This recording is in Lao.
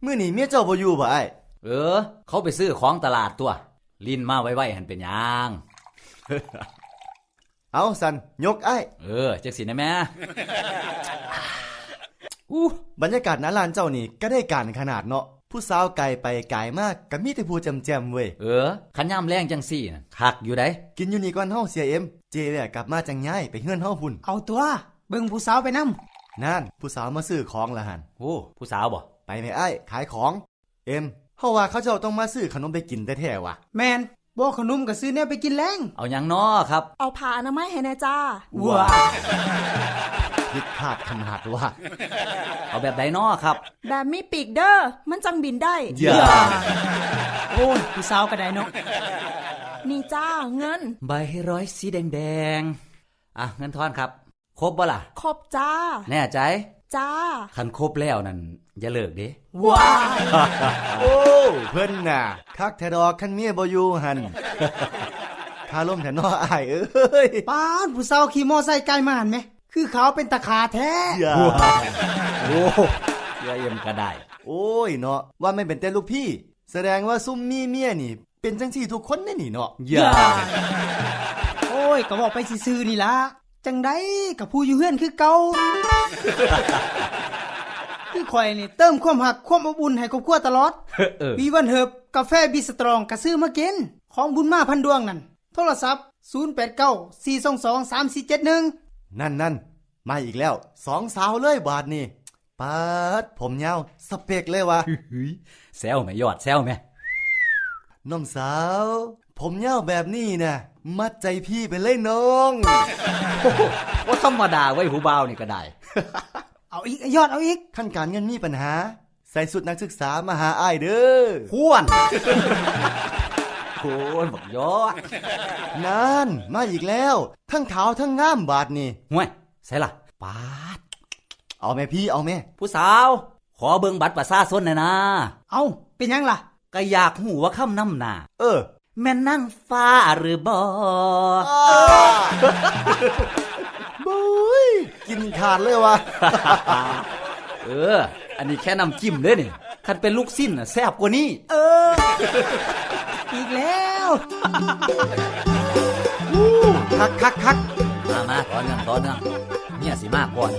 ມື້ນີ້ເມຍເຈົ້າບໍ່ຢູ່ບໍ່ອ້າຍ? ເອີ ເຂົາໄປຊື້ຂອງຕະຫຼາດຕົວະ ຫຼິ້ນມາໄວໆຫັ້ນເປັນຫຍັງ? ເອົາຊັ້ນ ຍົກອ້າຍ. ເອີ ຈັ່ງຊີ້ນະແມ່. ອູ້ ບັນຍາກາດໜ້າຮ້ານເຈົ້ານີ້ກະໄດ້ການຂະໜາດເນາະ. ຜູ້ສາວກາຍໄປກາຍມາກະມີແຕ່ຜູ້ແຈ່ມໆເວີຍ. ເອີ ຄັນຍາມແລງຈັ່ງຊີ້ນະ ຄັກຢູ່ໃດ໋. ກິນຢູ່ນີ້ກ່ອນເຮົາ ເສຍເອັມ ເຈ້ແວ່ກັບມາຈັ່ງຍ້າຍໄປເຮືອນເຮົາພຸ້ນ. ເອົາຕົວະ ເບິ່ງຜູ້ສາວໄປນຳ. ນັ້ນ ຜູ້ສາວມາຊື້ຂອງລະຫັ້ນ. ໂອ້ ຜູ້ສາວບໍ? ໄປແມ່ອ້າຍ ຂາຍຂອງ. ເອັມ ເຮົາວ່າເຂົາເຈົ້າຕ້ອງມາຊື້ຂະໜົມໄປກິນແທ້ໆຫວາ. ແມ່ນ ບໍ່ເອົາຂະໜົມກະຊື້ແນວໄປກິນແລງ. ເອົາຫຍັງນໍຄັບ? ເອົາຜ້າອະນາໄມໃຫ້ແດ່ຈ້າ. ວ້າ ຜິດພາດຂະໜາດວ່າ. ເອົາແບບໃດນໍຄັບ? ແບບມີປີກເດີ ມັນຈັ່ງບິນໄດ້. ຢ່າ ໂອ້ຍ ຜູ້ສາວກະໄດ້ເນາະ. ນີ້ຈ້າ ເງິນ. ໃບຮ້ອຍສີແດງໆ. ອ່ະ ເງິນທອນຄັບ. ຄົບບໍ່ລະ? ຄົບຈ້າ. ແນ່ໃຈ? ຈ້າ. ຄັນຄົບແລ້ວນັ້ນຢ່າເລີກເດ້. ວ້າຍ ໂອ້ ເພິ່ນນະ ຄັກແທ້ດອກ ຄັນເມຍບໍ່ຢູ່ຫັ້ນ. ຄາລົມແທ້ນໍອ້າຍເອີຍ. ປາດ ຜູ້ສາວຂີ່ມໍໄຊກາຍມາຫັ້ນແມ ຄືຂາວເປັນຕາຂາແທ້. ໂອ້ ເສຍເອັມກະໄດ້. ໂອ້ຍເນາະ ວ່າແມ່ນເປັນແຕ່ລູກພີ່ ສະແດງວ່າຊຸມມີເມຍນີ້ ເປັນຈັ່ງຊີ້ທຸກຄົນເດ້ນີ້ເນາະ. ຢ່າ ໂອ້ຍ ກະເວົ້າໄປຊື່ໆນີ້ລະ ຈັ່ງໃດກະຜູ້ຢູ່ເຮືອນຄືເກົ່າ. ຄືຂ້ອຍນີ້ເຕີມຄວາມຮັກຄວາມອົບອຸ່ນໃຫ້ຄອບຄົວຕະຫຼອດ. ເອີ ມີວັນເຮີບ ກາແຟບີສະຕຣອງກະຊື້ມາກິນ. ຂອງບຸນມາພັນດວງນັ້ນ ໂທລະສັບ ສູນແປດເກົ້າ ສີ່ສອງສອງ ສາມສີ່ເຈັດໜຶ່ງ. ນັ້ນໆ ມາອີກແລ້ວ ສອງສາວເລີຍບາດນີ້. ປາດ ຜົມຍາວ ສະເປັກເລີຍວ່າ. ຫຶຍ ແຊວແມະ ຍອດ ແຊວແມະ. ນ້ອງສາວ ຜົມຍາວແບບນີ້ນະ ມັດໃຈພີ່ໄປເລີຍນ້ອງ. ໂອ້ໂຫ ບໍ່ທຳມະດາເວີຍ ຜູ້ບ່າວນີ້ກະໄດ້. ເອົາອີກ ໄອ້ຍອດ ເອົາອີກ. ຄັນການເງິນມີບັນຫາ ໃສ່ຊຸດນັກສຶກສາມາຫາອ້າຍເດີ. ພວນ ໂອ້ຍ ບັກຍອດ. ນັ້ນ ມາອີກແລ້ວ ທັງຂາວທັງງາມບາດນີ້. ຫ້ວຍ ໃສລະ? ປາດ ເອົາແມ່ພີ່ ເອົາແມ່. ຜູ້ສາວ ຂໍເບິ່ງບັດປະຊາຊົນແດ່ນາ. ເອົ້າ ເປັນຫຍັງລະ? ກະຢາກຮູ້ວ່າຄຳນຳໜ້າ ເອີ ແມ່ນນາງຟ້າຫຼືບໍ່? ບຸ້ຍ ກິນຂາດເລີຍວ່າ. ເອີ ອັນນີ້ແຄ່ນ້ຳຈິ້ມເດ້ນີ້ ຄັນເປັນລູກຊີ້ນນະແຊບກວ່ານີ້. ເອີ ອີກແລ້ວ. ອູ້ ຄັກໆໆ. ມາໆ ຕໍ່ເນື່ອງ ຕໍ່ເນື່ອງ ເມຍຊິມາກ່ອນ.